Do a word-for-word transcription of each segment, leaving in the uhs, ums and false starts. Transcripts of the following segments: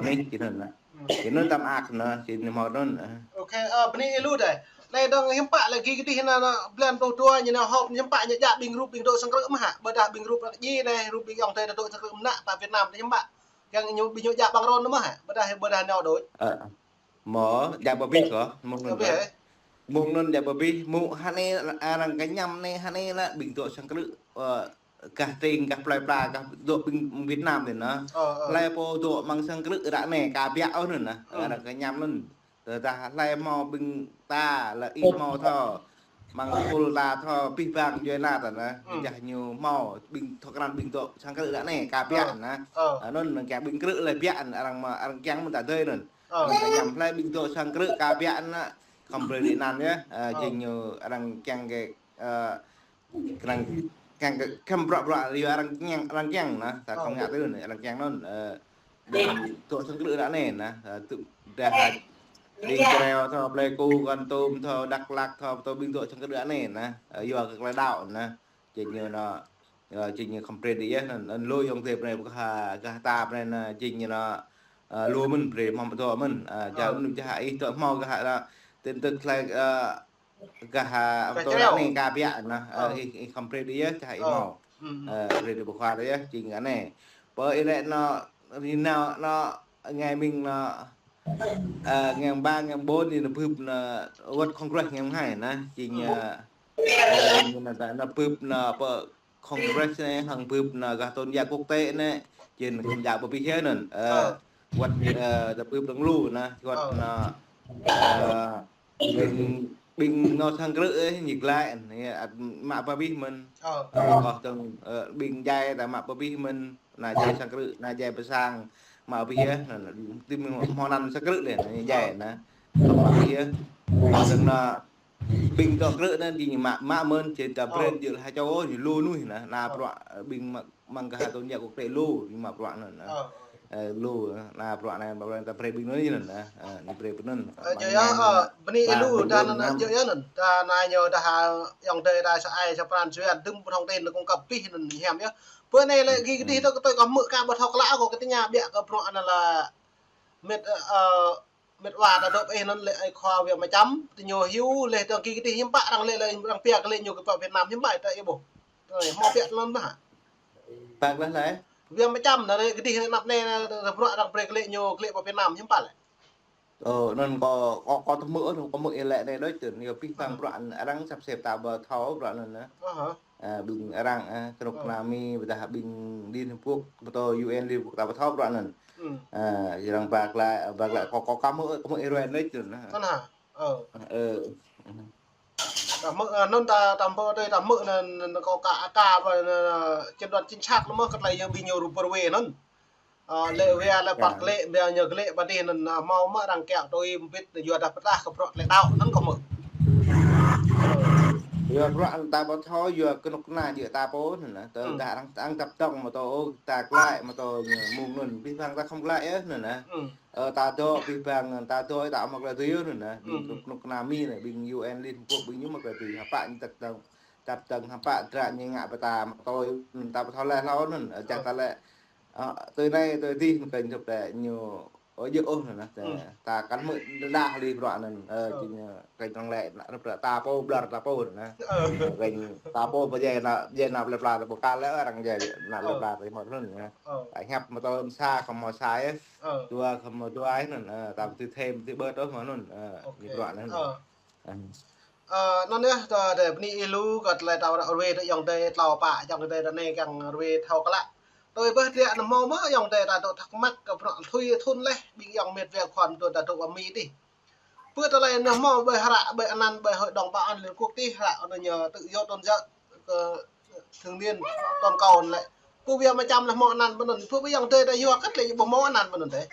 Anai, či anŭn. Či anŭn tơma ak anŭn, či anŭn hmâo anŭn. Ok, ơ, bơni ih lu dih. Anai dơ̆ng hiư̆m pă lĕ gih kơdih anŭn, anŭn blan pluh dua ñu anŭn họp hiư̆m pă ñu djă ƀing rup ƀing dŏ sang krư̆ mơ̆ hă? Ƀôdah ƀing rup anŭn djai anai, rup ƀing ayŏng adơi ta dŏ sang krư̆ mơnă pơ Việt Nam anŭn hiư̆m pă? Kiăng ñu ƀing ñu djă ƀăng rŏn mơ̆ hă? Ƀôdah, ƀôdah nao đôč. Ơ, mơ̆ djă pơ abih kơ, mơ̆ng anŭn. Abih, ơ? Mơ̆ng anŭn djă pơ abih, mơ̆ hơnai arăng kơ ñăm anai, hơnai lĕ ƀing dŏ sang krư̆, ơ, gah tring, gah plơi pla, gah dŏ ƀing Việt Nam anai anŭn. Ơ, ơ. Hlơi pô dŏ amăng sang krư̆ ră anai, ka biă ôh anŭn anŭn. Ơ. Arăng kơ ñăm anŭn. Tơdah hlơi hmâo ƀing ta lĕ ih hmâo thâo. Amăng tơpul ta thâo, abih bang djuai ania ta anŭn. Ơ. Jah ñu hmâo, ƀing thâo krăn ƀing dŏ sang krư̆ ră anai, ka biă anŭn. Ơ. Anŭn, anŭn kiăng ƀing krư̆ lĕ biă anŭn, arăng mă, arăng kiăng mơ̆n ta dơi anŭn. Ơ. Arăng kơ ñăm hlơi ƀing dŏ sang krư̆, ka biă anŭn, khŏm brơi đĭ anăn yơh. Ơ, ơ. Jing ñu arăng kiăng kơ, ơ, Arăng kiăng kơ khăm bruă bruă yua arăng kiăng, arăng kiăng anŭn, ta khŏm ngă tui anŭn, arăng kiăng anŭn, ơ, dŏ sang krư̆ ră anai anŭn, ơ, tui dah Ding Kreo thâo, Pleiku, Kon Tum thâo, Dak Lak thâo, pơtô ƀing dŏ sang krư̆ ră anai anŭn, ơ, yua kơ tơlơi đaŏ anŭn. Jing ñu anŭn, ơ, jing ñu khŏm brơi đĭ yơh anŭn, anŭn lu ayŏng adơi pơ anai, pơ gah, gah ta pơ anai anŭn, jing ñu anŭn, ơ, lu mơ̆n brơi hmâo pơtô mơ̆n, ơ, jao anŭn jao ih dŏ hmâo gah anŭn, tin tức tơlơi, ơ, gah, ơ, gah pơtô Kreo. Anai ka biă anŭn, ơ, ih, ih khŏm brơi đĭ yơh, čah ih hmâo. Ơ, brơi đĭ pơkua đĭ yơh, jing anai. Pơ ih lĕ anŭn, ri nao anŭn, ngai mĭn anŭn, ơ, ngai ba, ngai ƀôn, ih anŭn bưp anŭn, World Congress ngai hai anŭn, jing, ơ, ơ, anŭn ta, anŭn bưp anŭn pơ Congress anai, hăng bưp anŭn gah tôn giáo quốc tế anai, jing khŏm djă pơ abih yơh anŭn. Ơ, Wăt, ơ, ta bưp dơ̆ng lu anŭn, wăt anŭn, ơ, ƀing, ƀing dŏ sang krư̆, ơ, ñu glaĭ, ñu ăt mă pơ abih mơ̆n. Ơ, kơ dơ̆ng, ơ, ƀing djai ta mă pơ abih mơ̆n, anŭn djai sang krư̆, anŭn djai pơ sang, mă pơ abih yơh, anŭn, anŭn, tui mơ̆ng hmâo anăn sang krư̆ lĕ, anŭn djai anŭn, mă pơ abih yơh. Dơ̆ng anŭn, ƀing dŏ krư̆ anŭn, jing mă, mă mơ̆n, jing ta brơi jing lĕ ha čô, ñu lu mơnuih anŭn, anŭn bruă, ƀing mă, mơ̆ng gah tôn giáo quốc tế lu, ñu mă bruă anŭn, anŭn. Ơ, lu, anŭn bruă anŭn, bruă anŭn ta brơi ƀing anŭn, anŭn, anŭn, ñu brơi pơ anŭn. Ơ, yơh, ơ, bơni ih lu, dah anŭn, anŭn, yơh, yơh, anŭn. Dah anŭn ñu dah, ơ, ayŏng adơi ta sa ai, sa pran, sa yuan, dŭm pơthŏng tin, anŭn kông kăp abih, anŭn hiam yơh. Pơ anai lĕ gih kơdih tơ kơ tui kâo hmư̆ kâo ƀu thâo klă kâo kơ tơña biă kơ bruă anŭn lĕ mĕt, ơ, ơ, mĕt wa ta dŏ pơ ih anŭn lĕ ơi khua Wia Mơčăm, tơ ñu hyu lĕ tơ gih kơdih hiư̆m pă arăng lĕ lĕ arăng pia kơ lĕ ñu kơ pơ Việt Nam hiư̆m pă ta ih ƀuh. Tơ ih hmâo biă tơ anŭn mơ̆ hă? Pă lĕ lĕ. Wia Mơčăm anŭn lĕ kơdih anăp anai anŭn, tơ bruă arăng brơi kơ lĕ ñu kơ lĕ pơ Việt Nam hiư̆m pă lĕ. Ơ, anŭn kâo, kâo, kâo tơ hmư̆, kâo hmư̆ ih lĕ anai đôč tơ, ñu abih bang bruă anŭn arăng sắp xếp ta ƀu thâo bruă anŭn anŭn. Ơ, ƀing arăng, ơ, kơnuk kơna Mi, ƀôdah ƀing Liên Hợp Quốc, pơtô U N Liên Hợp Quốc ta ƀu thâo bruă anŭn. Ơ, arăng ba glaĭ, ba glaĭ kâo, kâo, kâo hmư̆, kâo hmư̆ ih ruai anai tơ anŭn. Kâo hă? Ơ. Ơ. Ta hmư̆, ơ, anŭn ta, ta hmư̆ tơ, ta hmư̆ anŭn, anŭn kâo ka, ka, ƀă, anŭn, anŭn, chân đoàn chính xác anŭn mơ̆ kơ tơlơi yơh ƀing ñu rup bơrwê anŭn. Ơ, lĕ wia lĕ păt kơ lĕ, ƀia ñu kơ lĕ ƀă dih anŭn, ơ, hmâo mơ̆ arăng kiăng tui mbĭt yua dah pơdah kơ bruă tơlơi đaŏ anŭn kâo hmư̆. Yua bruă anŭn ta ƀu thâo, yua kơnuk kơna djơ̆ ta pô anŭn, tơdah arăng, arăng tăp tŏng mơ̆ tơ, ta glaĭ mơ̆ tơ ñu mơ̆ng anŭn, abih bang ta khŏm glaĭ yơh anŭn. Ơ, ta dŏ abih bang, ta dŏ ta mă glaĭ tui yơh anŭn, ƀing kơnuk kơna Mi anŭn, ƀing U N Liên Hợp Quốc, ƀing ñu mă glaĭ tui, hơpă ñu tăp tŏng, tăp tŏng, hơpă dră ñu ngă pơ ta mơ̆ tơ, ta ƀu thâo lĕ hlâo anŭn, ơ, čah ta lĕ, ơ, tui anai, tui adih, mơ̆ kơ ñu tŭ lĕ ñu, ơ, djơ̆ ôh anŭn, ta, ta kăn hmư̆ đơđa hli bruă anŭn, ơ, jing, ơ, kơ arăng lĕ, anŭn, rơp ta pô, ƀlŏr ta pô anŭn. Kơ ta pô, pơdjai anŭn, djai anŭn plơi pla ta pô, ka lĕ arăng djai anŭn plơi pla ta hmâo anŭn. Ta hiăp mơ̆ tơ sa, khŏm hmâo sa yơh. Dua khŏm hmâo dua yơh anŭn, ơ, ta ƀu dưi thêm, ƀu dưi bớt ôh mơ̆ anŭn, ơ, ñu bruă anŭn. Ơ, anŭn yơh, tơ, tơ, bơni ih lu, kơ tơlơi ta ră ruai tơ ayŏng adơi tlâo pă, ayŏng adơi ta anai kiăng ruai thâo klă. Tui ƀơi tơlơi anŭn hmâo mơ̆ ayŏng adơi ta dŏ thắc mắc kơ bruă thui thun leh, ƀing ayŏng mĕt wa khua tơ ta dŏ pơ Mi dih. Pơ tơlơi anŭn hmâo ƀơi hră, ƀơi anăn, ƀơi Hội đồng Bảo an Liên Quốc dih, hră anŭn ñu tự do tôn giáo, kơ thường niên toàn cầu lĕ. Pơ Wia Mơčăm lĕ hmâo anăn pơ anŭn, pơ ƀơi ayŏng adơi ta yua kơ lĕ ƀu hmâo anăn pơ anŭn dih.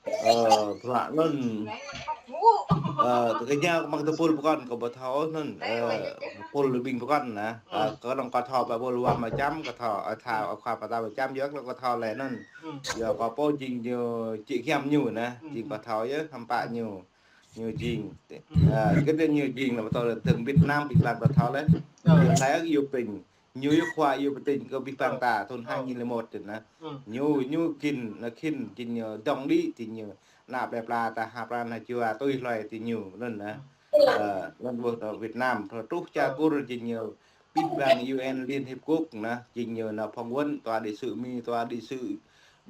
Ơ, bruă anŭn. Ơ, tơ kơ ñu mơ̆ng tơpul pơkŏn kâo ƀu thâo anŭn. Ơ, tơpul ƀing pơkŏn anŭn. Ơ, kơ anŭn kâo thâo pơ pul Wia Mơčăm, kâo thâo, ơ, thâo, ơ, khua pơtao Mơčăm yơh, kâo thâo lĕ anŭn. Yua kâo pô jing ñu čĭ giăm ñu anŭn, jing kâo thâo yơh, hăm pă ñu, ñu jing. Ơ, kơ ñu jing anŭn pơtô lĕ tơng Việt Nam, Việt Nam kâo thâo lĕ. Yua anai yua ping. Ñu yơh khua yơh pơtĭng kơ abih bang ta thŭn hai nghìn lẻ một tơ anŭn. Ñu, ñu khĭn, anŭn khĭn, jing ñu dŏng đĭ, jing ñu ană plơi pla ta ha pran ha jua tui hloi tơ ñu anŭn. Anŭn ƀuh tơ Việt Nam, truh čar Kur jing ñu abih bang U N Liên Hiệp Quốc anŭn, jing ñu anŭn phỏng vấn tòa đại sứ Mi, tòa đại sứ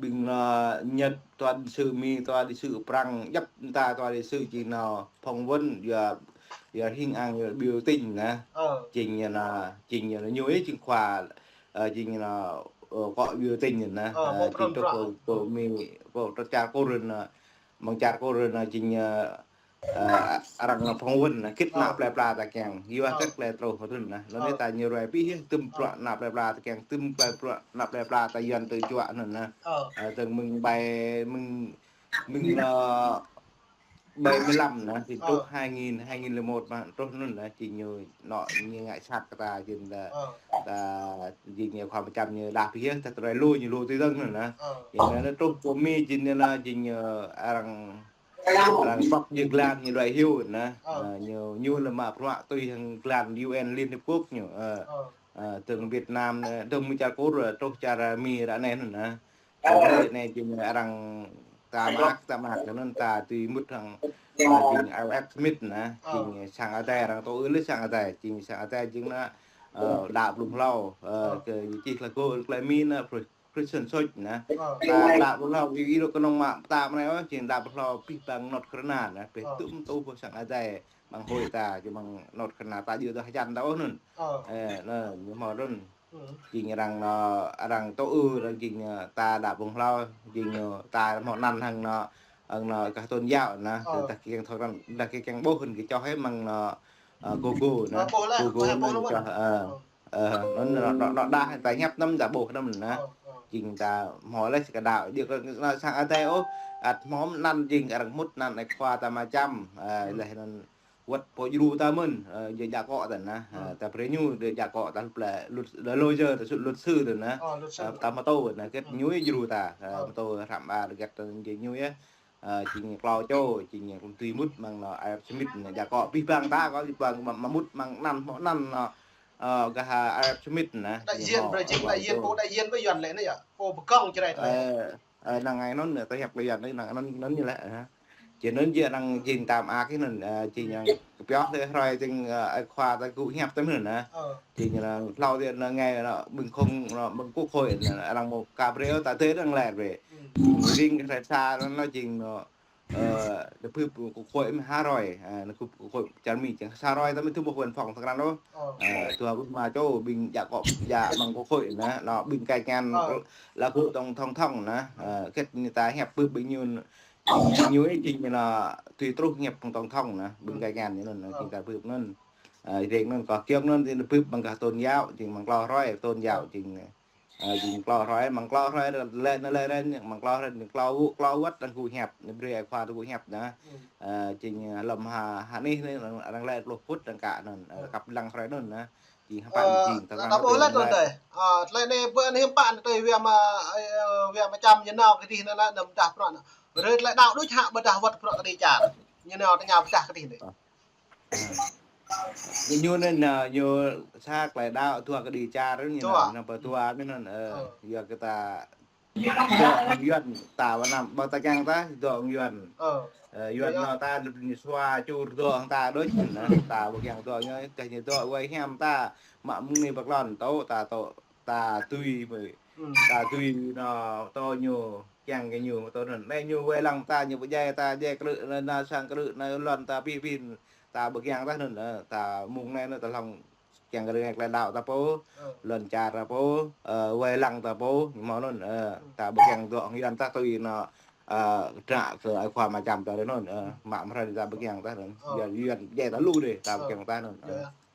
ƀing anŭn Nhật, tòa đại sứ Mi, tòa đại sứ Prăng, djŏp ta tòa đại sứ jing anŭn phỏng vấn, yua, yua hing ang, yua biểu tình anŭn. Jing ñu anŭn, jing ñu anŭn ñu yơh jing khua, jing ñu anŭn, kơ biểu tình anŭn. Jing truh pơ, pơ Mi, pơ truh čar Kur anŭn, mơ̆ng čar Kur anŭn jing ñu anŭn, arăng anŭn phỏng vấn anŭn, kĭt ană plơi pla ta kiăng, yua kơ tơlơi truh mơ̆n anŭn. Anŭn anai ta ñu ruai abih yơh, tŭm bruă ană plơi pla ta kiăng, tŭm bruă ană plơi pla ta Yuan tơ juă anŭn anŭn. Tơdang mơ̆ng bai, mơ̆ng, mơ̆ng anŭn bai mlam anŭn, jing truh hai nghìn, hai nghìn lẻ một mơ̆n, truh anŭn anŭn, jing ñu anŭn ñu ngă sat kơ ta, jing ta, ta, jing ñu khua mơčăm ñu đah abih yơh, ta tơlơi lu ñu lu tui dơ̆ng anŭn anŭn. Jing anŭn truh pơ Mi jing ñu anŭn, jing ñu arăng Arăng pŏk ñu glan ñu đuaĭ hyu anŭn. Ñu, ñu lĕ mă bruă tui hăng glan U N Liên Hiệp Quốc ñu. Tơdang Việt Nam anŭn, tơdang mơ̆ng čar Kur truh čar Mi ră anai anŭn. Ră anai jing arăng ta mă, ta mă anŭn ta tui mŭt hăng, jing Alex Smith anŭn. Jing sang adai arăng tŭ ư lĕ sang adai. Jing sang adai jing anŭn, đaŏ blung hlâo, kơ čih lagu tơlơi Mi anŭn, Christian Church anŭn. Ta đaŏ blung hlâo, ih, ih dŏ kơnơ̆ng mă ta mơ̆n anai, jing đaŏ blung hlâo abih bang North Carolina anŭn, pĕ tŭm tŭ pơ sang adai, mơ̆ng hơi ta, jing mơ̆ng North Carolina ta djơ̆ tơ hơjăn ta ôh anŭn. Anŭn, ñu hmâo anŭn. Jing arăng anŭn, arăng tŭ ư, arăng jing, ta đaŏ blung hlâo, jing ñu, ta hmâo anăn hăng anŭn, hăng anŭn gah tôn giáo anŭn, ta kiăng thâo anŭn, ta kiăng ƀuh hăng kơ čoh hĕ mơ̆ng anŭn, Google anŭn, Google anŭn čoh, anŭn, anŭn, anŭn đah ta hiăp anŭn, ta ƀuh anŭn anŭn. Jing ta hmâo lĕ sa kơ đaŏ, djơ̆ kơ anŭn sang adai ôh, ăt hmâo anăn jing arăng mŭt anăn ai khua ta mơčăm, laih anŭn wơ̆t pô djru ta mơ̆n, djă akŏ ta anŭn. Ta brơi ñu djă akŏ ta lŭt lĕ, lŭt, lawyer, ta sut luật sư ta anŭn. Ta mơtô anŭn, kơ ñu djru ta, mơtô hrăm ƀar găt ta jing ñu yơh. Jing klâo čô, jing tui mŭt mơ̆ng anŭn Alex Smith anŭn, djă akŏ abih bang ta kơ abih bang mă, mă mŭt mơ̆ng anăn, hmâo anăn anŭn, gah Alex Smith anŭn. Đại diện, jing đại diện, pô đại diện ƀơi Yuan lĕ anŭn yơh, pô pơkŏng čơrai tơlơi. Năng ai anŭn, ta hiăp kơ Yuan anŭn, năng anŭn, anŭn ñu lĕ. Jing anŭn jing năng jing tam ak anŭn, jing yang kơ pioh tơ hrơi jing, ai khua ta gŭ hiăp tơ anŭn anŭn. Jing anŭn hlâo dih anŭn ngai anŭn ƀing khŏng anŭn ƀing quốc hội anŭn arăng mơ̆ ka brơi ta tơ anŭn lĕ brơi. Jing kơ sa anŭn jing anŭn, anŭn pơhưp quốc hội mơ̆ ha roi, anŭn pơhưp quốc hội čar Mi jing sa roi ta mơ̆ tŭ ƀuh văn phòng ta krăn ôh. Tŭ ƀuh mă čô ƀing djă akŏ djă mơ̆ng quốc hội anŭn, anŭn ƀing kai ngăn lagu tổng, tổng thống anŭn, kơ ñu ta hiăp pơhưp ƀing ñu, ñu jing anŭn tui truh hiăp tổng thống anŭn, ƀing kai ngăn ñu anŭn, jing ta pơhưp anŭn. Jing anŭn kơ kiăng anŭn, jing pơhưp mơ̆ng gah tôn giáo, jing mơ̆ng klâo hrơi tôn giáo, jing Jing klâo hrơi, mơ̆ng klâo hrơi lĕ anŭn lĕ hrơi, mơ̆ng klâo hrơi, klâo wơ̆t, klâo wơ̆t arăng gŭ hiăp, anŭn brơi ai khua ta gŭ hiăp anŭn. Jing lơ̆m ha, ha anih anŭn, arăng lĕ pluh phŭt arăng kă anŭn, kăp lăng hrơi anŭn anŭn. Jing hơpă jing, ta tơlơi anŭn ƀu lĕ anŭn tơi. Tơlơi anai ƀu anŭn hiư̆m pă anŭn tơi, wia mă, wia mơčăm ñu nao kơ dih anŭn lĕ anŭn pơdah bruă anŭn. Brơi tơlơi đaŏ đôč hă pơdah wơ̆t bruă kơ dih čar. Ñu nao tơña pơdah kơ dih anŭn. Ñu anŭn, ñu sa tơlơi đaŏ dua kơ dih čar ñu anŭn, anŭn pơdua anŭn, yua kơ ta dŏ hăng Yuan ta wơ̆t anăm, ƀơ̆ng ta kiăng ta dŏ hăng Yuan. Yuan anŭn ta lŭp ñu sua čur dŏ hăng ta đôč anŭn, ta ƀu kiăng dŏ ñu, kơ ñu dŏ wai hiam ta, mă mơ̆ng anai pơklŏn tŏ, ta tŏ, ta tui, ta tui anŭn tŏ ñu, kiăng kơ ñu tŏ anŭn. Anai ñu wai lăng ta, ñu pơdjai ta, djai krư̆ anŭn, anŭn sang krư̆ anŭn, lŏn ta abih bĭn. Ta ƀu kiăng tah anŭn, ta mơ̆ng anai anŭn ta hlŏng kiăng kơ rơngai tơlơi đaŏ ta pô, lŏn čar ta pô, wai lăng ta pô, hmâo anŭn, ta ƀu kiăng dŏ hăng Yuan ta tui anŭn, kơdră kơ ai khua mơčăm ta anŭn, mă mơ̆ hrơi ta ƀu kiăng tah anŭn. Yuan, Yuan djai ta lu dih, ta ƀu kiăng tah anŭn.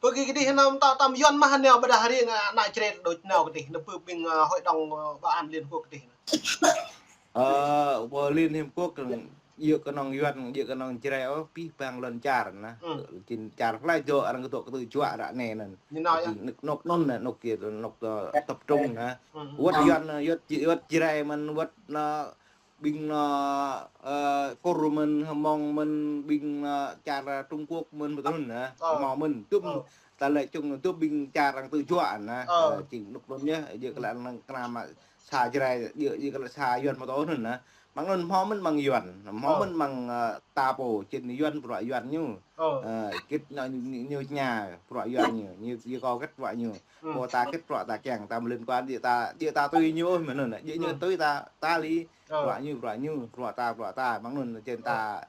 Pơ kơ dih anŭn ta tam Yuan mơ̆ anai ƀơdah ring ană Jrai đôč nao kơ dih, anŭn pơ ƀing hội đồng bảo an Liên Hợp Quốc kơ dih. Ơ, pơ Liên Hiệp Quốc, djơ̆ kơnơ̆ng Yuan, djơ̆ kơnơ̆ng Jrai ôh, abih bang lŏn čar anŭn. Jing čar hlơi dŏ arăng kơ dŏ kơ tơjuă ră anai anŭn. Ñu nao yơh. Jing anŭn, anŭn anŭn, anŭn kiăng, anŭn tơ, tập trung anŭn. Wơ̆t Yuan, wơ̆t, wơ̆t Jrai mơ̆n, wơ̆t anŭn, ƀing, ơ, ơ, Kur mơ̆n, Hmông mơ̆n, ƀing, ơ, čar Trung Quốc mơ̆n, ƀu tui anŭn, ơ, Ơ. Hmông mơ̆n, tŭm Ơ. ta lĕ čung tŭm ƀing čar arăng tŭ juă anŭn, Ơ. ơ, čing nuk lun yơh, yơh kơ lĕ anŭn kơnam sa Jrai, yơh, yơh kơ lĕ sa Yuan mơ̆ tŭ anŭn anŭn. Mơ̆ng anŭn Hmông mơ̆n mơ̆ng Yuan, Hmông Ơ. mơ̆n mơ̆ng, ơ, ta pô, čin Yuan, bruă Yuan ñu. Ơ. Ơ, kĭt ñu, ñu, ñu ña, bruă Yuan ñu, ñu, ñu kâo kĭt bruă ñu. Ơ. Pô ta kĭt bruă ta kiăng, ta mơlin kuan, djơ̆ ta, djơ̆ ta tui ñu, mơ̆n anŭn, djơ̆ ñu Ơ. tui ta, ta lĕ, Ơ. bruă ñu, bruă ñu, bruă ta, bruă ta, mơ̆ng anŭn, čen ta, Ơ.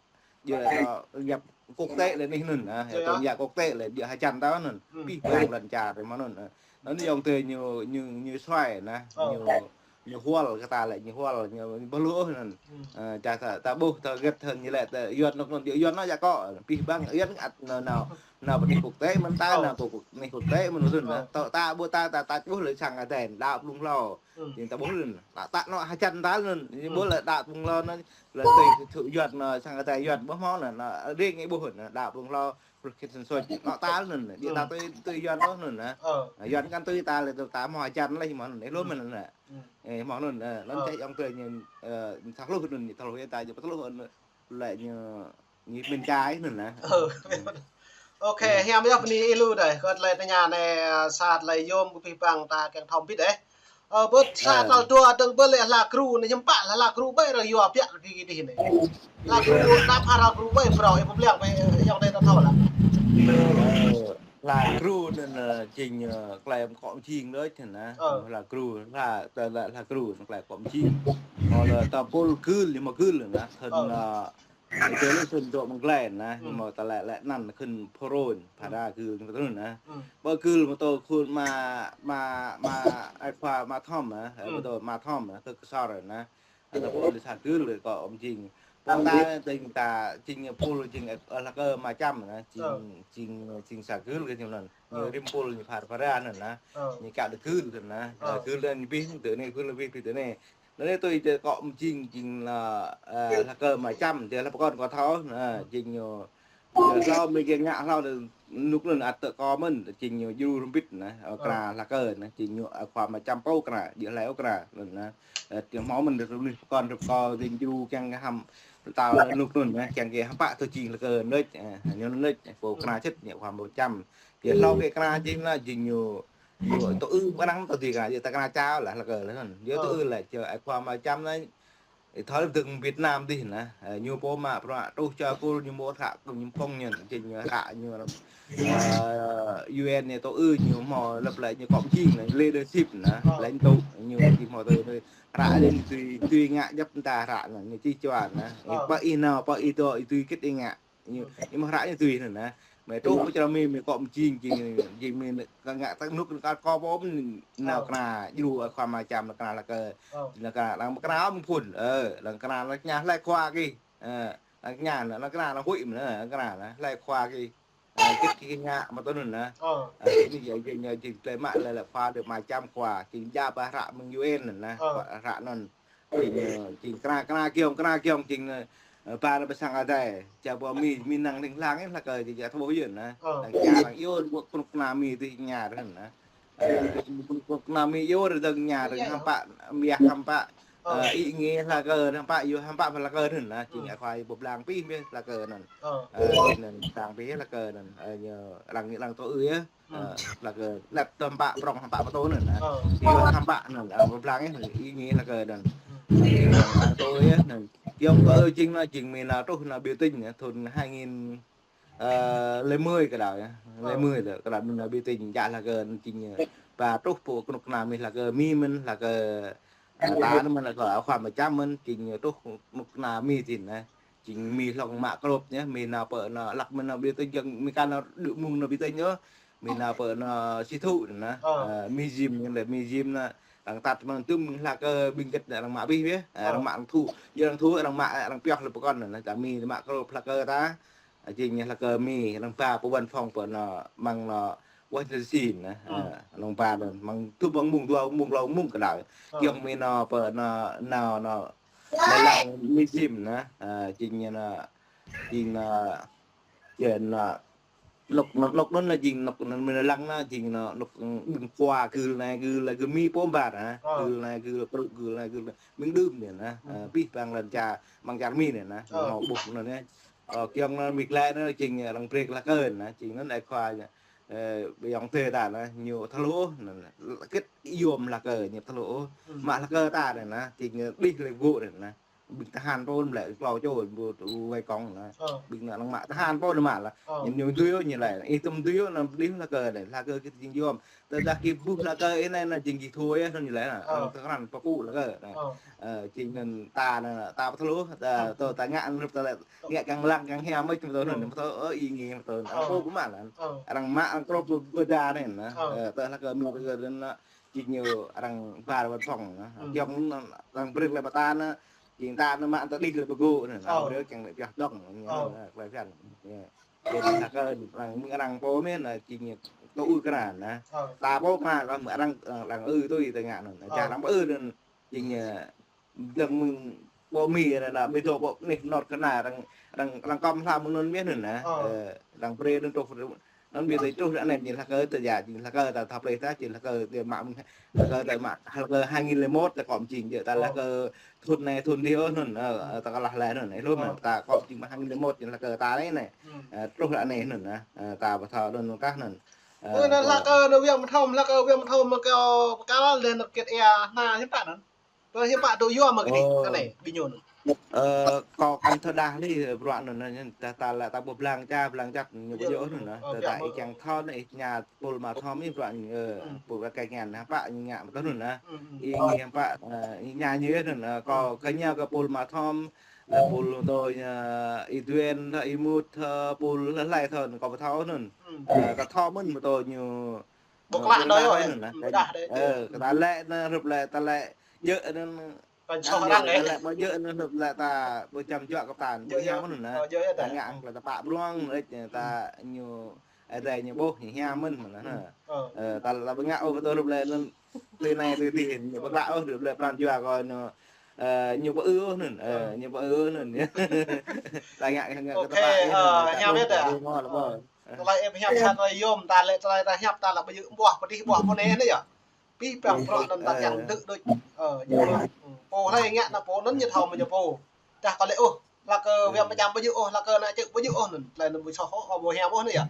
djơ̆, ơ, yap quốc tế lĕ anih anŭn, ơ, Djơ̆ tơl yơh. yap quốc tế lĕ, djơ̆ hơjăn ta anŭn, Ơ. pih bang lŏn čar mơ̆n anŭn, ơ. Anŭn yơh tơ ñu, ñu, ñu suaih anŭn, Ơ. ñu, ñu hual kơ ta lĕ, ñu hual, ñu, ñu ƀu hluh anŭn. Ơ. Ơ, ča ta, ta ƀuh, ta gĕt hơ̆n ñu lĕ, ta Yuan nuk anŭn, Yuan anŭn yap kơ, pih bang, Yuan ăt anŭn, anŭn, anŭn pơ anih quốc tế mơ̆n ta, Ơ. anŭn pơ anih quốc tế mơ̆n anŭn, Ơ. ta, ta ƀuh ta, ta, ta ƀuh lĕ sang adai, đa blung hlâo. Ơ. Jing ta ƀuh anŭn, ta, ta anŭn hơjăn ta anŭn, ñu Ơ. ƀuh lĕ đa blung hlâo anŭn, lĕ tui, tui Yuan anŭn, sang adai Yuan ƀuh hmâo anŭn, anŭn, ring ñu ƀuh anŭn, đa blung hlâo, Ruh kĭt săn soi, nŏ tal anŭn, djơ̆ ta Ơ. tui, tui Yuan ôh anŭn, ơ. Ơ. Ơ, Yuan kăn tui ta lĕ, ta hmâo hơjăn lĕ, hmâo anŭn, ơ, lŏm Ơ. anŭn, ơ. Ơ. Ơ, hmâo anŭn, ơ, lŏn Ơ. čeh yŏng tui ñu, ơ, sa hluh anŭn, ñu tơhluh ta, ñu pơtơhluh anŭn, lĕ ñu, ñu min čai anŭn, ơ. Ơ. Ơ. Ok, Ơ. hiam yơh bơni ih lu đơi, kơ tơlơi tơña anai, ơ, sa tơlơi yôm kơ pih bang ta kiăng thâo ƀit đơi. Ơ, ƀơ̆t sa Ơ. tal dua dơ̆ng ƀơ̆t lĕ hla gru anai hiư̆m pă hla gru ƀai ră yua biă kơ dih anai. Hla gru anăp hla gru ƀai phrâo ih pơblang ƀai, ơ, yŏng đơi ta thâo lah. Ơ, hla gru anŭn, ơ, jing, ơ, tơlơi kŏ mơjing đôč anŭn. Ơ. Hla gru, hla, tơlơi hla gru anŭn tơlơi kŏ mơjing. Hmâo lĕ ta pôl gưl, ñu hmâo gưl anŭn, thŭn, Ơ. ơ, Ih tui lĕ thŭn dŏ mơ̆ng glai anŭn, Ơ. hmâo tơlơi lĕ anŭn khŭn phrôn, Ơ. phara gưl ñu tui anŭn. Ơ. Ƀơ gưl mơ̆ tơ khŭn ma, ma, ma, ai khua ma thom, ơ, Ơ. mơ̆ tơ ma thom, ơ, kơ kơsor anŭn. Ơ, ta pôl lĕ sa gưl lĕ kŏ mơjing. Pô ta tơ̆ng ta jing pôl jing, ơ, hla kơ ma čăm anŭn, Ơ. jing, jing, jing sa gưl kơ ñu anŭn. Ơ. Ñu rĭm pôl ñu phara phara anŭn, Ơ. ñu kiăng đĭ gưl anŭn. Ơ. Ơ, gưl anŭn ñu ƀing tơ anai, gưl ƀing tơ anai. Anŭn tui tơ kŏ mơjing jing lĕ, ơ, hla kơ ma čăm, tơ hla pơkŏn kơ thâo, ơ, jing ñu, ñu hlâo mơ̆ kiăng ngă hlâo anŭn, nuk anŭn ăt tơ kơ mơ̆n, jing ñu djru rơmbit anŭn, ơ, Ơ. kra hla kơ anŭn, jing ñu, ơ, khua ma čăm pô kra, djơ̆ hlai ôh kra, anŭn, ơ, jing hmâo mơ̆n tơ anai pơkŏn, pơkŏn, jing djru kiăng kơ hăm, tơl anŭn nuk anŭn, ơ, kiăng kơ hăm pă tơ jing hla kơ anŭn, ơ, ñu anŭn, pô kra čĕt, ñu khua ma čăm, djơ̆ hlâo kơ kra jing anŭn, jing ñu, Ñu tŭ ư ƀơ̆ng tơ dih kơ, yua ta kơ anŭn čao lah, lah kơ lah anŭn. Yua tŭ Ơ. ư lah, čơ ai khua ma čăm anai, ih thâo lĕ dơ̆ng Việt Nam dih anŭn. Ơ, ñu pô mă bruă truh čar Kur ñu mơ̆ hră kơ ñu pơ̆ng ñu, jing ñu hră ñu, ơ, U N ñu tŭ ư ñu hmâo lăp lĕ ñu kŏ mơjing anŭn, leadership anŭn, Ơ. lãnh tụ ñu jing hmâo tui, tui hră anŭn tui, tui ngă djăp mơta hră anŭn, ñu čih čuan anŭn. Ơ. Pơ ih nao, pơ ih dŏ, ih tui kĭt ih ngă. Ñu, Ơ. ñu mơ̆ hră ñu tui anŭn, ơ. Mơ̆ truh Ơ. pơ čar Mi, Mi kŏ mơjing, jing, jing Mi kơ ngă tơ nuk kơ kơ pô mơ̆n nao Ơ. kơ anŭn, djru khua ma čăm nao kơ anŭn lah kơ, Ơ. nao kơ anŭn, lăng kơ anŭn mơ̆ phŭn, ơ, lăng kơ anŭn, lăng kơ anŭn hlai khua kih, ơ, lăng kơ anŭn, lăng kơ anŭn, lăng huĭ mơ̆n, lăng kơ anŭn, hlai khua kih, ơ, kĭt kih ngă mơ̆ tui anŭn, ơ. Ơ. Ơ, anai jing, jing, jing tơlơi mă lĕ, lĕ khua đơi ma čăm khua, jing djă pơ hră mơ̆ng U N anŭn, Ơ. khua hră anŭn. Jing, ơ, jing kra, kra giŏng, kra giŏng, jing, ơ, ơ, ba anai pơ sang adai. Čar pơ Mi, Mi năng ling lang, ơ, lah kơ, jing, jing, thâo ƀuh yơh anŭn. Ơ. Lăng čar lăng yơh, ƀuh kơnuk kơna Mi tui ña anŭn. Ơ, kơnuk kơna Mi yơh, rơdơ̆ng ña, rơdơ̆ng hăm pă, mơyah hăm pă. Ơ. Ơ, ih ngă lah kơ, hăm pă, yơh hăm pă, lah kơ anŭn. Jing, Ơ. ai khua, ih pơblang pih, mơ̆ lah kơ anŭn. Ơ. Ơ, anŭn, blang pih, lah kơ anŭn. Ơ, ñu, lăng, lăng tŭ ư yơh. Ơ, lah kơ, lăp tơm pă prŏng hăm pă pơtô anŭn, ơ. Ơ. Ih hăm pă anŭn, ơ, pơblang yơh, ih ngă lah kơ anŭn. Ơ. Ih hăm pă pơtô yơh anŭn. Yua kơ, ơ, jing anŭn, jing Mi nao truh nao biểu tình anŭn, thŭn hai nghìn, ơ, lẻ mười kơ đao yơh. Ơ. Lẻ mười tơ, kơ đao Mi nao biểu tình, djă lah kơ anŭn jing, ơ, ba truh pô kơnuk kơna Mi lah kơ Mi mơ̆n, lah kơ, ơ, ta anŭn mơ̆n, lah kơ khua ma čăm mơ̆n, jing truh kơnuk kơna Mi jing anŭn. Jing Mi hlŏng mă krôp anŭn, Mi nao pơ anŭn, lăk Mi nao biểu tình, jing Mi kăn nao đưm mông nao biểu tình yơh. Mi nao pơ anŭn situ anŭn. Ơ. Ơ, museum anŭn lĕ museum anŭn. Lăng tăt mơ̆ng tŭm lah kơ ƀing gĕt anŭn arăng mă abih yơh. Ơ, Ơ. arăng mă arăng thu. Yua arăng thu, arăng mă, arăng pioh lĕ pơkŏn anŭn. Čar Mi mă krôp lah kơ ta. Jing lah kơ Mi, arăng ba pơ văn phòng pơ anŭn, mơ̆ng anŭn Washington D C anŭn. Ơ. Ơ, arăng ba anŭn, mơ̆ng tŭm mơ̆ng mông dua mông klâo mông kơ đao. Ơ. Giŏng Mi nao pơ anŭn, nao, nao, nao lăng museum anŭn. Ơ, jing anŭn, jing anŭn, jing anŭn, Anŏ, anŏ, anŏ anŭn lĕ jing, anŏ anŭn mơ̆n lăng anŭn jing anŏ, anŏ, ƀing khua gưl anai, gưl lĕ gơmơi pô ƀar anŭn. Ơ. Gưl anai, gưl prŭ, gưl anai, gưl anai. Ƀing đưm anŭn anŭn. Ơ, pih ƀing lăn čar, mơ̆ng čar Mi anŭn anŭn. Ơ. Hŏ ƀuh anŭn anŭn. Ơ, kiăng anŭn mĭt lĕ anŭn jing arăng brơi hla kơ anŭn anŭn. Jing anŭn ơi khua anŭn. Ơ, ƀing ayŏng adơi ta anŭn, ñu thâo lu, anŭn anŭn. Kĭt yom hla kơ, ñu thâo lu. Ơ. Mă hla kơ ta anŭn anŭn. Jing anŭn đih lĕ gŭ anŭn anŭn. Ƀing tơhan pô lĕ klâo čô, ƀu tŭ wai kông anŭn. Ơ. Ƀing anŭn mă tơhan pô anŭn mă lĕ. Ơ. Ñu, ñu tui ñu lĕ. Ih tŭm tui anŭn đih hla kơ anŭn. Hla kơ kĭt jing yom. Tơdah kĭ ƀuh hla kơ ih anai anŭn jing kĭ thua yơh anŭn ñu lĕ anŭn. Ơ. Arăng tơkrăn pơkŭ hla kơ anŭn. Ơ. Ơ, jing anŭn ta anŭn, ta ƀu thâo lu, ta, ơ, tơ ta ngă anŭn hrup ta lĕ, ngă kiăng lăng kiăng hiam mơ̆n tơ anŭn, ơ, tơ, ơ, ih ngă tơ anŭn. Ơ. Pô kơ mă anŭn. Ơ. Arăng mă arăng krŏp lu ƀôdah anŭn. Ơ. Ơ, tơ hla kơ mơ̆ng kơ anŭn, jing ñu arăng ƀar văn phòng anŭn. Ơ. Kiăng anŭn arăng brơi lĕ ƀing ta anŭn, jing ta anŭn mă tơ đih lĕ pơgŭ anŭn. Ơ. Brơi kiăng lĕ pioh dŏng anŭn, ơ, klai phiăn. Yơh. Jing hla kơ arăng, arăng pô mơ̆n anŭn, jing ñu tŭ ư kơ anŭn. Ơ. Ta pô mă arăng, arăng, arăng ư tui ta ngă anŭn. Ơ. Čar arăng pô ư anŭn. Jing, ơ, dơ̆ng mơ̆ng pô Mi anŭn, anŭn, ƀing dŏ pô anih nŏt kơ anŭn, arăng, arăng, arăng kŏm hla mơ̆ng anŭn mơ̆n anŭn, ơ. Ơ. Arăng brơi anŭn truh, anŭn ƀing ta truh anai, jing hla kơ ta ya, jing hla kơ ta thâo brơi ta, jing hla kơ ta mă, hla kơ ta mă, hla kơ hai nghìn lẻ một ta kŏm jing, jing ta hla kơ thun anai, thun dih anŭn, ơ, ơ, ta klah lĕ anŭn, ơ, lŏm anŭn, ta kŏm jing mă hai nghìn lẻ một, jing hla kơ ta anai anŭn, ơ, truh anai anŭn, ơ, ta ƀu thâo anŭn kah anŭn. Ơ, anŭn hla kơ anŭn Wiang Mthom, hla kơ Wiang Mthom, hla kơ pơkal lĕ anŭn kĕt ia anŭn, hiư̆m pă anŭn. Tơ hiư̆m pă tŭ yua mă kơ anai, ơ, anai, ƀing ñu anŭn. Ơ, kâo kăn thâo đah lĕ, bruă anŭn, anŭn, ta, ta lĕ ta ƀuh blang ča, blang čăt, ñu ƀu djơ̆ anŭn, ơ, ta, ta ih kiăng thâo anŭn, ih tơña Pôl Ama Thom ih bruă anŭn, ơ, Pôl Kơkai Ngăn, hă pă ñu ngă mơ̆ tơ anŭn, ơ. Ih ngă hă pă, ơ, ih tơña ñu anŭn, ơ, kâo kơ ñu kơ Pôl Ama Thom, ơ, Pôl tơ ñu, ơ, ih Duen, tơ ih Mut, tơ Pôl hlai hlai tơ anŭn, kâo ƀu thâo anŭn. Ơ, kâo thâo mơ̆n mơ̆ tơ ñu, ƀu klă đơi ôh, anŭn, ơ, đah đơi. Ơ, kơ ta lĕ anŭn, hrup lĕ, ta lĕ, djơ̆ anŭn, Ƀu soh arăng ta lĕ, ƀu djơ̆ anŭn hrup lĕ ta, ƀu čăm juă kơ ta, ƀu hiam anŭn anŭn. Ơ, djơ̆ yơh ta. Ta ngă lĕ ta pă bruă, lĕ ta ñu, ơ, ta ñu ƀuh, ñu hiam anŭn anŭn. Ơ. Ơ, ta lĕ ta ƀu ngă ôh, ƀu tŭ hrup lĕ anŭn, tui anai tui adih, ñu ƀu klă ôh, hrup lĕ pran jua kâo anŭn, ơ, ñu ƀu ư ôh anŭn, ơ, ñu ƀu ư ôh anŭn. Ta ngă, ngă kơ ta pă, ơ, hiam yơh ta. Ơ. Tơlơi ĕp hiam sa tơlơi yôm, ta lĕ tơlơi ta hiăp ta lĕ ƀu djơ̆ ƀuah, pơdih ƀuah pô anai anŭn yơh. Pih păng bruă anŭn ta kiăng djơ̆ đôč. Ơ, ñu, ơ, pô hlơi ngă anŭn pô anŭn ñu thâo mơ̆ ñu pô. Dah kâo lĕ ôh, hla kơ Wiang Mơčăm ƀu djơ̆ ôh, hla kơ ană Čư̆ ƀu djơ̆ ôh anŭn. Tơlơi anŭn ƀu soh ôh, ƀu hiam ôh anŭn yơh.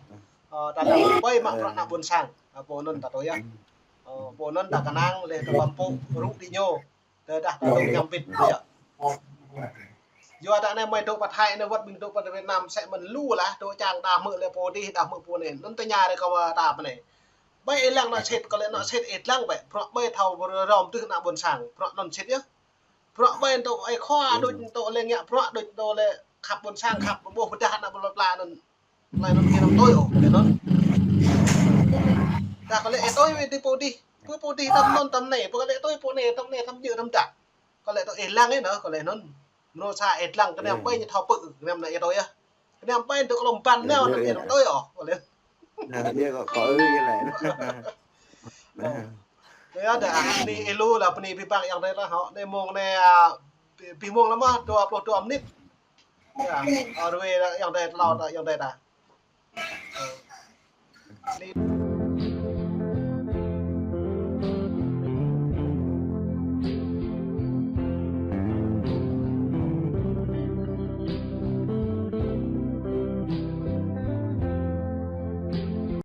Ơ, ta lĕ ƀai mă bruă ană ƀôn sang. Ơ, pô anŭn ta tui yơh. Ơ, pô anŭn ta kơnang lĕ tơlơi pô rŭ đĭ ñu. Tơdah ta dŏ ñăm pit yơh. Yua dah anai mơi dŏ pơ Thái anai wơ̆t ƀing dŏ pơ Việt Nam sĕ mơ̆n lu lah, dŏ čang đah mơ̆ lĕ pô dih, đah mơ̆ pô anai. Anŭn tơña ră kâo ta pơ anai. Ƀai ih lăng anŏ sĭt, kâo lĕ anŏ sĭt ih lăng ƀĕ. Bruă ƀai thâo ƀu rơm tưh ană ƀôn sang. Bruă anŭn sĭt yơh. Bruă ƀai dŏ ih khua đôč dŏ lĕ ngă bruă đôč dŏ lĕ khăp ƀôn sang khăp ƀuh pơdah ană ƀôn pla anŭn. Tơlơi anŭn ih anăm tui ôh, kơ anŭn. Dah kâo lĕ ih tui wơ̆t dih pô dih. Pô pô dih tăm anŭn tăm anai, pô kâo lĕ tui pô anai tăm anai tăm djơ̆ tăm đah. Kâo lĕ tui ih lăng ih anŭn, kâo lĕ anŭn. Mơnuih sa ih lăng kơ anai ƀai ñu thâo pơ̆, kơ anai anai ih tui yơh. Kơ anai ƀai dŏ lŏm ban anai anŭn ih anăm tui ôh, kâo lĕ. Anŭn yơh kâo, kâo ư yơh lĕ. Ơ. Yơh dah, anai ih lu lah, bơni abih bang ayŏng adơi ta hŏ. Anai mông anai, ơ, abih, abih mông lah mơ̆, dua pluh dua mơnit. Yơh, ơ, rơwe lah ayŏng adơi ta, ayŏng adơi ta. Ơ. Anai